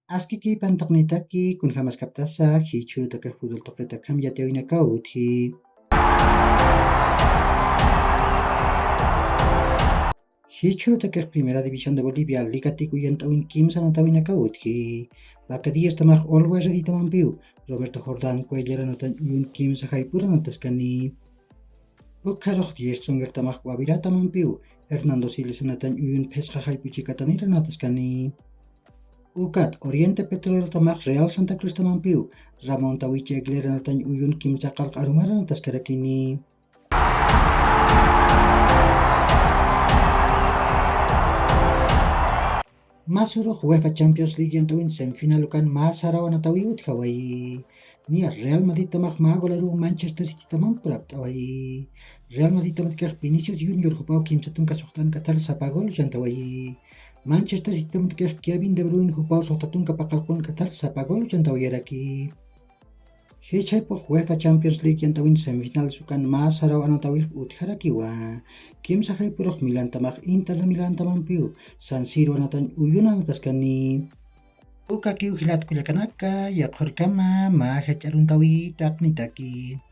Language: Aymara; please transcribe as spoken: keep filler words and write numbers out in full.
Aski kipantaqnitaki kunjamaskaptasa jichhurutakax futbol tuqitakaxam yatiyawinakaw utji. Jichhurutakax primera división de bolivia ligatik uyant'awin kimsa anatawinakaw utji. Vacadillostamax olwa reditamampiw, roberto jordán cuellar anatañ uyun kimsa jayp'ur anataskani. Ukharux diez songertamax wawiratamampiw, hernando siles anatañ uyun phisqa jayp'u chikatanir anataskani. Ukat oriente petrolotamax real santa cruztamampiw, ramón tawichi aguilera anatañ uyun kimsa qalq arumar anataskarakini. Masurux uefa champions league yant'awin semifinal ukan masaraw anatawiw utjawayi. Niya real madridtamax magolaruw manchester citytamam purapt'awayi. Real madridtamatkax vinicius junior jupaw kimsa tunka suxt'an k'athar sapa gol uchantawayi. Manchester citytamatkax kevin de bruin jupaw suxta tunka paqalqun k'athar sapa gol uchantawayaraki. Jichhaypux uefa champions league yant'awin semifinal sukan masaraw anatawix utjarakiwa. Kimsa jayp'urux milantamax inter de milantamampiw, san siro anatañ uyun anataskani. Ukakiw jilatkullakanaka, yaqhurkama mä jach'aruntawitaqnitaki.